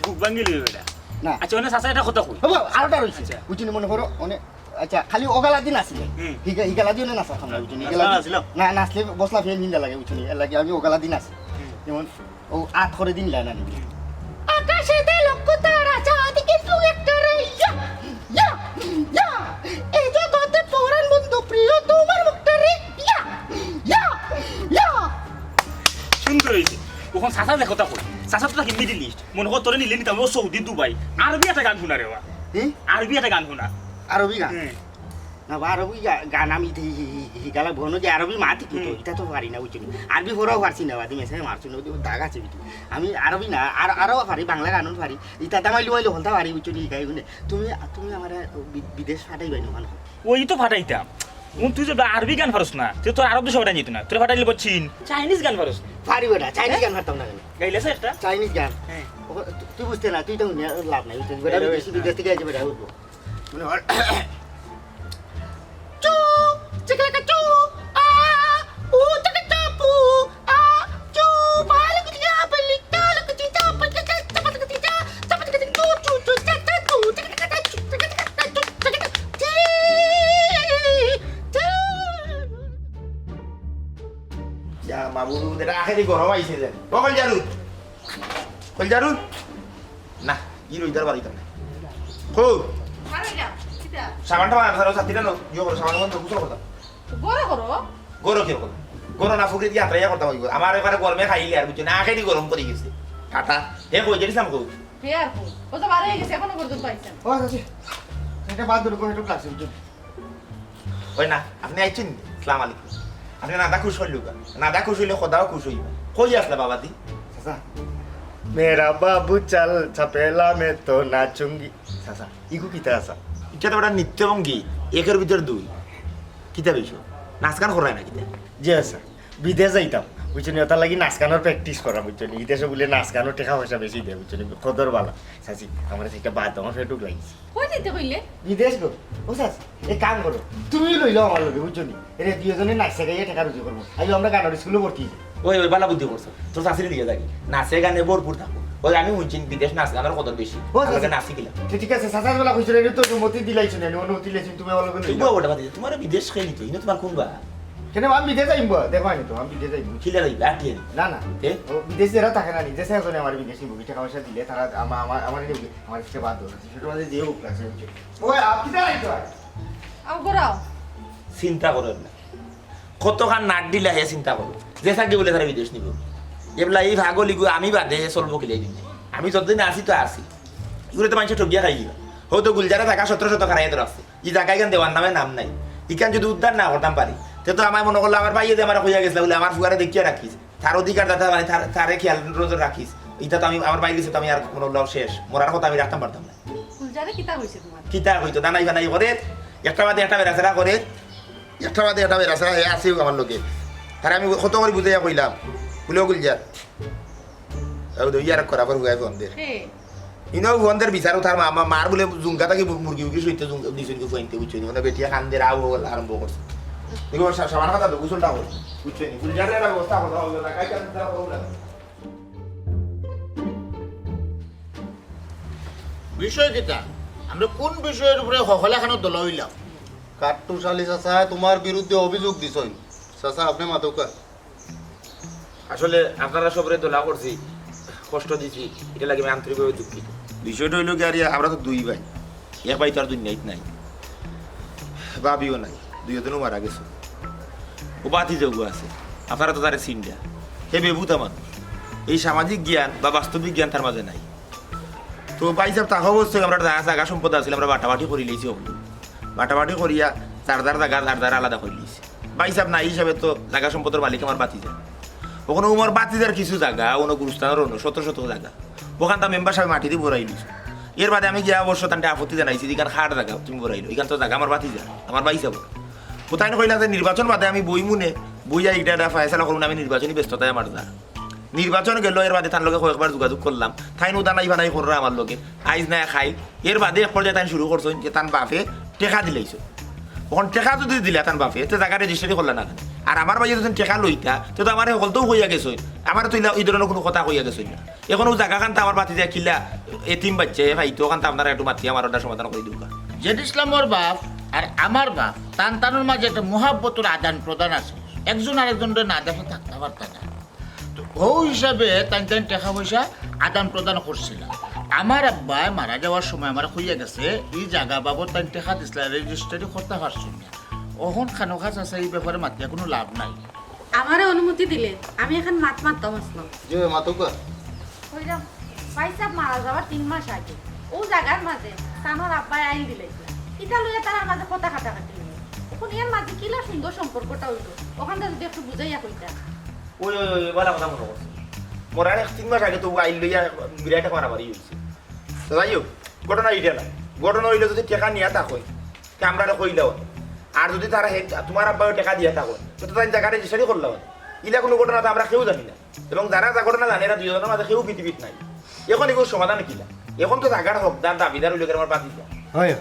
বুক ভাঙ্গি লইবে এটা। না। আচ্ছা, অনে চাচা এটা কথা কই। হবো, আরোটা রইছে। আচ্ছা। বুঝছো নি, মনে করো, অনে, আচ্ছা, খালি ওগালা দিন আসিলে। হুম। হিগা-, হিগালা দিন না, স্যার, আমরা বুঝছো নি? নাচলা হিগালা দিন, নাচলা? না, নাচলে বসলা ফেন হিন্দা লাগে, বুঝছো নি? এর লাগি আমি ওগালা দিন আসি। হুম। যেমন, ও আত করে দিন লাইন আনি। আকাশেতে লক্ষ তারা, চাঁদ কিন্তু একটা রে। ইয়া, ইয়া, ইয়া। এই জগতে পরাণ বন্ধু প্রিয় তোমার মুখটা রে। ইয়া, ইয়া, ইয়া। সুন্দর অইছে। অখন চাচা যে কথা কই, চাচা তো থাকি মিডল ইস্ট। মনে কর তোরে নিলে নিতাম ও সৌদি, দুবাই। আরবি একটা গান হুনা রে বা। হুম? আরবি একটা গান হুনা। আরবি গান? হুম। না বা, আরবি গা-, গান আমি হি-, হি-, হি-, হিগালা বনো যে আরবি মাতি কিন্তু, হুম। ইটা তো পারি না, বুঝছো নি? আরবি পড়াও পারছি না, বাদে মেসেজ মারছি না, ওই দাগ আছে কিন্তু। আমি আরবি না, আর, আরো পারি, বাংলা গানও পারি। ইটা দামাইলু মাইলু হলতা পারি, বুঝছো নি? হিগাই গুনে। তুমি, তুমি আমারে বি-, বিদেশ ফাটাইবায় নি অখন? ওই তো ফাটাইতাম। উন তুই যে আরবি গান পারস না, তুই তোর আরব দেশে ফাটাই যেত না। তোর ফাটাইলে বল চীন, চাইনিজ গান পারস না। পারি বেটা, চাইনিজ হ্যাঁ? গান পারতাম না কেনে? গাইলে আছে একটা? চাইনিজ গান। হ্যাঁ। ও, তু-, তুই বুঝতে না, তুই তো হুনিয়া লাভ নাই, বুঝছো নি? বেটা গাইলে বিদেশি, না। বিদেশ থাকি আইছে বেটা, বুঝবো। মনে হয়। চু, চিকলাকা চু, আ, উ, চাকা চাপু, আ, চু, বালক দিয়া, বালিকা, লক, চি, চা, পা, চা, চা, চা, পা, চা, চা, চা, চা, পা, চা, চা, চু, চু, চা, চা, চু, চা, চা, চা, চা, চা, চি, চি। ইয়া মাবুদ, এটা আখেরি গরম আইছে যেন। ও কলজারু, কলজারু। না, ই রইদার বাড়িতে না। কো? আরে যা, কিতা? সাবানটা বানাতে পারো, ছাত্রীটা নো, ইয়ে করো, সাবান মতো গুছল করতাম। গরো করো? গরো কি করতাম? গরো না ফুকে দিয়ে আত্রাইয়া করতাম হইব। আমার এবারে গরমে খাইলে আর বুঝছো না, আখেরি গরম করে গেছে। কাটা, হে কই, জেরিসাম কই? হে আর কই? ও তো বারে গেছে, এখনো পর্যন্ত আইছে না। ও, আচ্ছা, আচ্ছা। এটা বাদ দিলো, একটু লাগছে, বুঝছো? ওই না, আপনি আইছেন? আসসালামু আলাইকুম। আপনে নাদা খুশ অইলা নি? নাদা খুশ অইলে খোদাও খুশ অইবা। কই আছলা বাবাজি? চাচা, মেরা বাবু চাল ছাপেলা মে তো নাচুঙ্গি। চাচা, ইগু কিতা চাচা? ইটা তো বেটা নৃত্যভঙ্গি, একর ভিতর দুই। কিতা বিষয়? নাচ গান কররায় না কিতা? জি চাচা, বিদেশ যাইতাম, বুঝছো নি? অতার লাগি নাচ গানর practice করা, বুঝছো নি? বিদেশো বুলে নাচ গানর টেকা পয়সা বেশি দেয়, বুঝছো নি? কদর বালা। চাচি, আমারে একটা বাদ দেও, আমার পেটুক লাগিছে। কই যাইতে কইলে? বিদেশ গো। ও চাচি, এক কাম করো, তুমিও লইলাও আমার লগে, বুঝছো নি? এরে দুইজনে নাচিয়া গাইয়া টেকা রুজি করমু। আইও আমরা গানর স্কুলো ভর্তি অই যাই। ওই, ওই, বালা বুদ্ধি করছো। তোর চাচিরে নিয়া যাবি। নাচে গানে ভরপুর থাকবো। ওই আমি হুনছি বিদেশ নাচ গানর কদর বেশি। ও, আমরা চাচি। নাচি কিলা? ঠিক, ঠিক আছে, চাচা যেলা কইছো, এরে তো অনুমতি দিলাইছো না, অনুমতি দিলাইছো, তুমি আমার লগে তুই লইলাও। বউ ওটা বাদ দে, তোমার বিদেশ খেয়ে নিত, ইনো তোমার কোন বা? কেনে আমি বিদেশ যাইমু বা? দেখো আনি তো, আমি বিদেশ যাইমু। কিলা যাইবে? আটিয়ে নি? না, না। তে? ও, বিদেশ যেরা থাকে না নি, যে সেজনে আমার বিদেশ নিবো, টেকা পয়সা দিলে তারা আমা-, আমা-, আমার নিবো, আমার একটা বাদ দেবো। সেটা মানে যে হোক না, সে হচ্ছে। ওই, আপনি তো আইতো হয়। আও গরাও। চিন্তা করেন না। কতখান নাট দিলা হে চিন্তা করো। যে থাকি বলে তারা বিদেশ নিবো। এবলা এই ভাগল ইগু আমি বাদে হে চলবো কিলাই দিন। আমি যতদিন আছি তো আছি। ইগুলো তো মানুষের ঠগিয়া খাই দিবা। হয়তো গুলজারা জাগা সতেরো শতক হারাইয়া ধরে আছে। ই জাগা ইখান দেওয়ার নামে নাম নাই। ইখান যদি উদ্ধার না করতাম পারি, তে তো আমার মনে করলো আমার ভাইয়ে যে আমার কইয়া গেছিল, বলে আমার ফুয়ারে দেখিয়া রাখিস, তার অধিকার দাতা মানে তার, তারে খেয়াল নজর রাখিস। ইটা তো আমি আমার বাইরে গেছে তো আমি আর মনে করলো শেষ, মরার কথা আমি রাখতাম পারতাম না। গুলজারে কিতা কইছে তোমার? কিতা কইতো, দানাই বানাই করে, একটা বাদে একটা বেড়াছেড়া করে, একটা বাদে একটা বেড়াছেড়া হে আছে আমার লগে। তারে আমি কত করে বুঝাইয়া কইলাম, বলে, "ও গুলজার, ইয়ার করা করে হুয়াই ফোন দের।" হে। ইনো ফোন দের বিচারও তার মা, মা, মার বলে জুঙ্গা থাকি মুরগি উগি সইতে জুঙ্গা দিছইন কি ফুয়াইনতে, বুঝছো নি? মানে বেটিয়ে কান দের আউ আরম্ভ করছে। দেখো, সা-, সাবান খাতা তো গোসলটা করছে, বুঝছো নি? গুলজারের একটা ব্যবস্থা করতে হবে, না, কাই কান তারা করবো না। বিষয় কিতা? আমরা কোন বিষয়ের উপরে হকলে এখানো দলা অইলাম? কাট্টুশ আলী চাচায় তোমার বিরুদ্ধে অভিযোগ দিছইন। চাচা, আপনে মাতউক্কা। আসলে আপনারা সবরে দলা করছি, কষ্ট দিছি, ইটা লাগি আমি আন্তরিকভাবে দুঃখিত। বিষয়টা অইলো কি, আরে আমরা তো দুই ভাই, এক ভাই তো আর দুনিয়াত নাই, ভাবিও নাই, দুইজনও মারা গেছে। ও ভাতিজা উগু আছে, আপনারা তো তারে চিনরা, হে বেবুতা মানুষ, এই সামাজিক জ্ঞান বা বাস্তবিক জ্ঞান তার মাঝে নাই। তো ভাইসাব, তা অবশ্যই আমরা যা জাগা সম্পদ আছিল, আমরা বাটাবাটি করি লইছি, ওগুলো বাটাবাটি করিয়া যার যার জাগা যার যার আলাদা করি লইছি। ভাইসাব না, এই হিসাবে তো জাগা সম্পদর মালিক আমার ভাতিজা। ওখানো আমার ভাতিজার কিছু জাগা, ওখানো গুরুস্থানর অন্য শত শত জাগা, ওখানটা মেম্বার সাবে মাটি দি ভরাই লইছে। এর বাদে আমি গিয়া অবশ্য তানরে আপত্তি জানাইছি, ইখান কার জাগা তুমি ভরাইলো, ইখান তো জাগা আমার ভাতিজার, আমার ভাইসাবর। ও তাইন কইলা যে নির্বাচন বাদে আমি বইমুনে, বইয়া ইটা ইটা ফয়সালা করমু, আমি নির্বাচনী ব্যস্ততায় আমার যা। নির্বাচন গেল, এর বাদে তান লগে কয়েকবার যোগাযোগ করলাম, তাইন উদানাই ফানাই কররা আমার লগে, আইজ না খাইল। এর বাদে এক পর্যায়ে তাইন শুরু করছইন যে তান বাপে টেকা দিলাইছে। অখন টেকা যদি দিলা তান বাপে, তে জাগা রেজিস্ট্রি করলা না কেনে? আর আমার ভাইয়ে যদি টেকা লইতা, তে তো আমারে হকলতেউ কইয়া গেছইন, আমারে তো ইলা, ই ধরনর কুনু কথা কইয়া গেছইন না। অখন অউ জাগাখান তো আমার ভাতিজায় কিলা এতিম বাইচ্চা, হে ভাই, তো অখান তো আপনারা একটু মাতিয়া আমার ওটা সমাধান করি দেউক্কা। জেড ইসলামর বাপ আর আমার বাপ, তান তানর মাঝে একটা মহাব্বতর আদান প্রদান আছে, একজন আরেকজনরে না দেখে থাকতা পারতা না। তো অউ হিসাবে তাইন তাইন টেকা পয়সা আদান প্রদান করছিলা। আমার আব্বায় মারা যাওয়ার সময় আমারে কইয়া গেছে, ই জাগা বাবদ তাইন টেকা দিছিলা, রেজিস্ট্রি করতা পারছইন না। অখন খানোখা চাচা ই ব্যাপারে মাতিয়া কুনু লাভ নাই। আমারে অনুমতি দিলে আমি এখান মাত মাততাম আছলাম। জি, মাতউক্কা। কইরাম, ভাইসাব মারা যাওয়ার তিন মাস আগে অউ জাগার মাঝে তানর আব্বায় আইল দিলাইছে। ইটা লইয়া তারার মাঝে কথা কাটাকাটি অইলো। অখন এর মাঝে কিলা সুন্দর সম্পর্কটা অইলো, অখানটা যদি একটু বুঝাইয়া কইতা। ওই, ওই, ওই, বালা কথা মনো করছো। মরার এক তিন মাস আগে তো আইল লইয়া বিরাট এক মারামারি অইছে। তো যাই হোক, ঘটনা ইটা না। ঘটনা অইলো যদি টেকা নিয়া থাকইন, তে আমরারে কইলাও। আর যদি তারা হে-, তোমার আব্বাও টেকা দিয়া থাকইন, তে তো তাইন জাগা রেজিস্ট্রি করলাও। ইলা কুনু ঘটনা তো আমরা কেউ জানি না। এবং যারা যা ঘটনা জানে, এরা দুইজনর মাঝে কেউ পৃথিবীত নাই। অখন ইগুর সমাধান কিলা? অখন তো জাগার হকদার, দাবিদার অইলো গিয়া আমার ভাতিজা। হয়,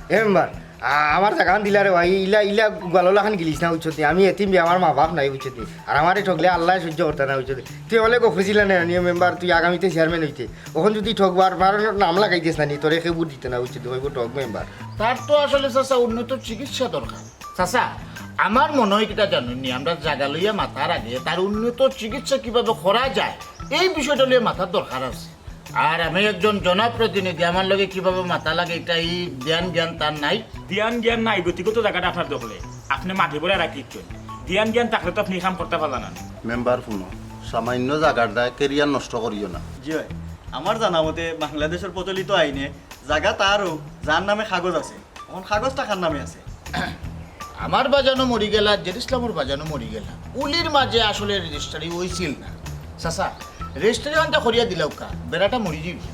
এ মেম্বার, আ-, আমার জাগাখান দিলা রে ভাই, ইলা, ইলা গোয়ালওয়ালাখান গিলিস না, বুঝছো নি? আমি এতিম বে, আমার মা বাপ নাই, বুঝছো নি? আর আমারে ঠগলে আল্লায় সহ্য করতা না, বুঝছো নি? তুই অলে গফুর ছিলা না, নিয়ে মেম্বার, তুই আগামীতে চেয়ারম্যান অইতে। অখন যদি ঠগবার, বার নাম লাগাই দিস না নি, তোরে কেউ ভোট দিতো না, বুঝছো নি? অইবো ঠগ মেম্বার। তার তো আসলে চাচা উন্নত চিকিৎসা দরকার। চাচা, আমার মনো অয় কিতা জানইন নি, আমরা জাগা লইয়া মাতার আগে তার উন্নত চিকিৎসা কিভাবে করা যায়, এই বিষয়টা লইয়া মাতার দরকার আছে। আর আমি একজন জনপ্রতিনিধি, আমার লগে কিভাবে মাতা লাগে, ইটা ই ধ্যান জ্ঞান তার নাই। ধ্যান জ্ঞান নাই, গতিগত জাগাটা আপনার দখলে, আপনে মাটি ভরে রাখি দিচ্ছেন। ধ্যান জ্ঞান থাকলে তো আপনে ই কাম করতা পারলা না। মেম্বার হুনো, সামান্য জাগার দায় career নষ্ট করিও না। জি অয়, আমার জানা মতে বাংলাদেশর প্রচলিত আইনে জাগা তারও যার নামে কাগজ আছে, অখন কাগজটা কার নামে আছে? আমার বাজানও মরি গেলা, জেড ইসলামর বাজানও মরি গেলা। উলির মাঝে আসলে রেজিস্ট্রারি অইছিল না। চাচা, রেজিস্ট্রারি অখানতা করিয়া দিলাউক্কা, বেড়াটা মরি যাইবো।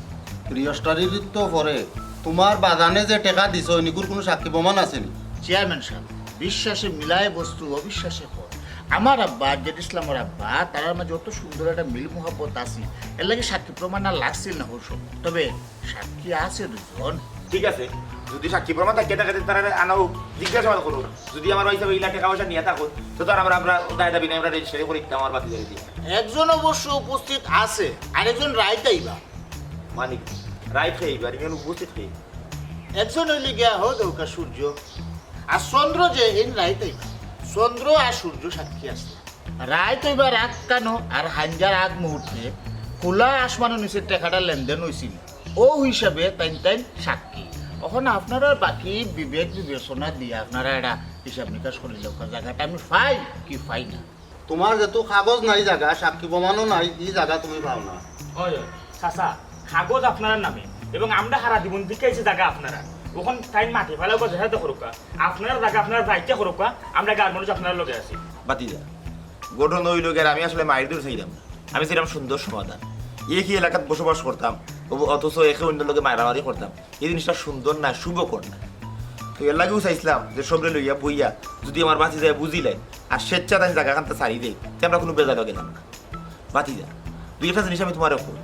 রেজিস্ট্রারির তো পরে তুমার বাজানে যে টেকা দিছইন, ইগুর কুনু সাক্ষী প্রমাণ আছে নি? চেয়ারম্যান সাব, বিশ্বাসে মিলায় বস্তু, অবিশ্বাসে ফল। আমার আব্বা, জেড ইসলামর আব্বা, তারার মাঝে অত সুন্দর একটা মিল মুহাব্বত আছে, এরলাগি সাক্ষী প্রমাণ আর লাগছিল না অউ সময়। তবে সাক্ষী আছে দুইজন। ঠিক আছে, যুদি সাক্ষী প্রমাণ থাকে, তারারে আনাও, জিজ্ঞাসাবাদ করো। যুদি আমার ভাইসাবে ইলা টেকা পয়সা নিয়া থাকইন, তে তো আর আমরা, আমরা দায় দাবি নাই, আমরা রেজিস্ট্রারি করি দিতাম আমার ভাতিজারে দিয়া। একজন অবশ্য উপস্থিত আছে, আরেকজন রাইত আইবা। মানে কি? রাইত কে আইবা, আর ইখান উপস্থিত কে? একজন অইলো গিয়া হো দেউক্কা সূর্য, আর চন্দ্র যে হিন রাইত আইবা। চন্দ্র আর সূর্য সাক্ষী আছে। রাইত অইবার আগ কানো আর হাইঞ্জার আগ মুহূর্তে খোলা আসমানর নিচে টেকাটা লেনদেন অইছিল, অউ হিসাবে তাইন তাইন সাক্ষী। অখন আপনারার বাকি বিবেক বিবেচনা দিয়া আপনারা এটা হিসাব নিকাশ করিলাউক্কা, জাগাটা আমি পাই কি পাই না। তুমার যেহেতু কাগজ নাই জাগা, সাক্ষী প্রমাণও নাই, ই জাগা তুমি পাও না। অয়, অয়, চাচা, কাগজ আপনারার নামে এবং আমরা হারা জীবন দেখিয়া আইছি জাগা আপনারার। অখন তাইন মাটি ফালাউক্কা, যেতা করউক্কা, আপনারার জাগা আপনারা যাইতা করউক্কা, আমরা গাঁওর মানুষ আপনারার লগে আছি। ভাতিজা, ঘটনা অইলো গিয়া, আমি আসলে মাইর দৌড় চাইরাম না, আমি চাইরাম সুন্দর সমাধান। একই এলাকাত বসবাস করতাম, অব-, অথচ একে অইন্যর লগে মারামারি করতাম, ই জিনিসটা সুন্দর না, শুভকর না। তো এরলাগিউ চাইছলাম যে সবরে লইয়া বইয়া যুদি আমার ভাতিজায় বুঝিলাইন আর স্বেচ্ছায় তাইন জাগাখানতা ছাড়ি দেইন, তে আমরা কুনু বেজালো গেলাম না। ভাতিজা, দুই একটা জিনিস আমি তুমারে কই।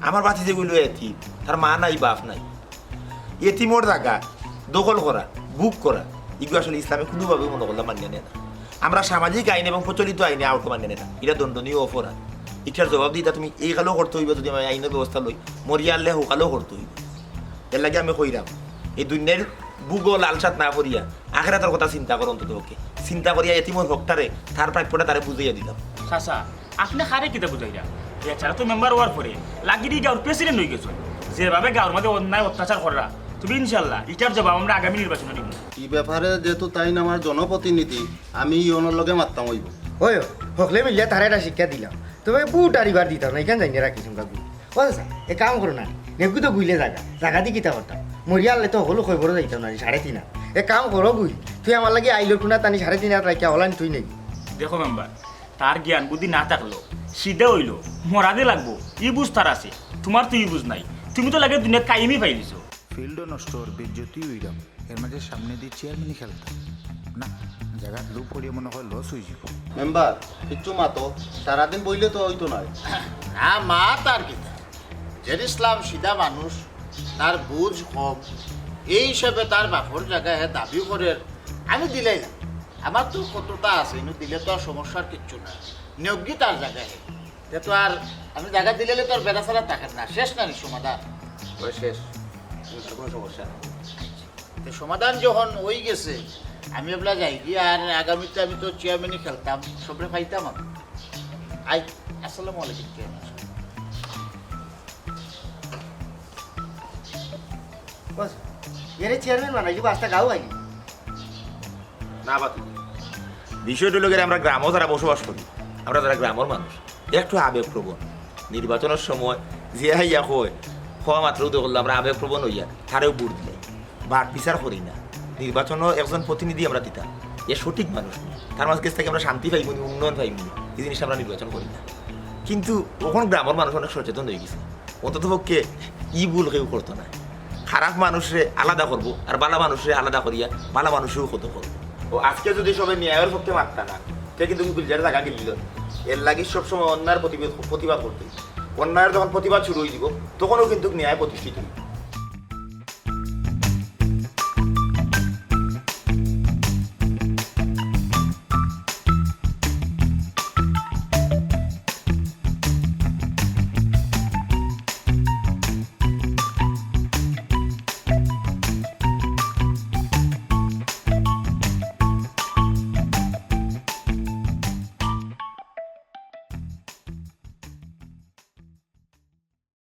আমার ভাতিজা অইলো এতিম, তার মা নাই, বাপ নাই। এতিমর জাগা দখল করা, ভোগ করা, ইগু আসলে ইসলামে কুনুভাবেউ মনো করলে মান্য নেয় না। আমরা সামাজিক আইন এবং প্রচলিত আইনে আউট মান্য নেয় না, ইটা দণ্ডনীয় অপরাধ। ইটার জবাব দিতা তুমি এই কালো করতে অইবো, যুদি আমি আইনর ব্যবস্থা লই, মরিয়া হারলে হউ কালো করতে অইবো। এরলাগি আমি কইরাম, এই দুনিয়ার ভোগ ও লালসাত না করিয়া আখেরাতর কথা চিন্তা করো অন্তত পক্ষে। চিন্তা করিয়া এতিমর হকটারে, তার প্রাপ্যটা তারে বুঝাইয়া দিতাম। চাচা, আপনে কারে কিতা বুঝাইরা? এছাড়া তো মেম্বার অওয়ার পরে লাগিরি গাঁওর প্রেসিডেন্ট অইগেছইন। যেভাবে গাঁওর মাঝে অন্যায় অত্যাচার কররা, তবে ইনশাল্লাহ ইটার জবাব আমরা আগামী নির্বাচনো দিমু। ই ব্যাপারে যেহেতু তাইন আমার জনপ্রতিনিধি, আমি ইওনর লগে মাততাম অইবো। অয়, হকলে মিলিয়া তারে একটা শিক্ষা দিলাম। তবে বুট আর ইবার দিতাম না, ইখান যাইন রাখি শুনবা। ও চাচা, এক কাম করো না, নেগু তো গুইলে জাগা, জাগা দি কিতা করতাম? মরিয়া হারলে তো হকলউ কবরো যাইতাম না, সাড়ে তিন হাত। এক কাম করো গুই, তুই আমার লাগি আইলো টুনা তানি সাড়ে তিন হাত রাখিয়া হলান তুই নেগি। দেখো মেম্বার, তার জ্ঞান বুদ্ধি না থাকলো, সিধা অইলো, মরা দে লাগবো, ই বুঝ তার আছে, তুমার তো ই বুঝ নাই, তুমি তো লাগে দুনিয়াত কায়েমি পাই দিছো। ফিল্ডও নষ্ট, বেইজ্জতি অইরাম, এর মাঝে সামনেদি চেয়ারম্যানি খেলতাম। না, জাগাত লুপ করিয়া মনে অয় লস অইযিবো। মেম্বার, কিচ্ছু মাতো, সারাদিন বইলে তো অইতো নায়। না, মাত আর কিতা? জেড ইসলাম সিধা মানুষ, তার বুঝ কম, এই হিসাবে তার বাপর জাগা হে দাবি করের, আমি দিলাইলাম। আমার তো কততা আছে, ইনো দিলে তো আর সমস্যার কিচ্ছু না, নেউকগি তার জাগা হে। তে তো আর আমি জাগা দিলাইলে তো আর বেড়াছেড়া থাকের না, শেষ না নি সমাধান? অয় শেষ, ইনো তো কুনু সমস্যা নাই। তে সমাধান যখন অইগেছে, আমি এবলা যাইগি, আর আগামীতে আমি তো চেয়ারম্যানি খেলতাম, সবরে পাইতাম আমি। আই, আসসালামু আলাইকুম, চেয়ারম্যান সাব। বস, এরে চেয়ারম্যান বানাইলি, বাস্তা গাও আইলি। না বাতি। বিষয়টা অইলো গিয়া, আমরা গ্রামো যারা বসবাস করি, আমরা যারা গ্রামর মানুষ, একটু আবেগপ্রবণ। নির্বাচনর সময় যে আইয়া কয়, কওয়া মাত্রউ তো করলো, আমরা আবেগপ্রবণ অইয়া তারেউ ভোট দিলাই। বাট বিচার করি না। নির্বাচনো একজন প্রতিনিধি আমরা দিতাম, এ সঠিক মানুষ নি, তার মাঝে গেছ থাকি আমরা শান্তি পাইমু নি, উন্নয়ন পাইমু নি, ই জিনিসটা আমরা নির্বাচন করি না। কিন্তু অখন গ্রামর মানুষ অনেক সচেতন অইগেছে, অন্তত পক্ষে ই ভুল কেউ করতো না। খারাপ মানুষরে আলাদা করবো, আর ভালা মানুষরে আলাদা করিয়া ভালা মানুষরেউ ক্ষত করবো। ও আজকে যুদি সবে ন্যায়র পক্ষে মাততা না, তে কিন্তু গুলজারে জাগা গিলিলো। এরলাগি সবসময় অন্যায়র প্রতিবাদ, প্রতিবাদ করতে অইবো। অন্যায়র যখন প্রতিবাদ শুরু অইযিবো, তখনউ কিন্তু ন্যায় প্রতিষ্ঠিত অইবো।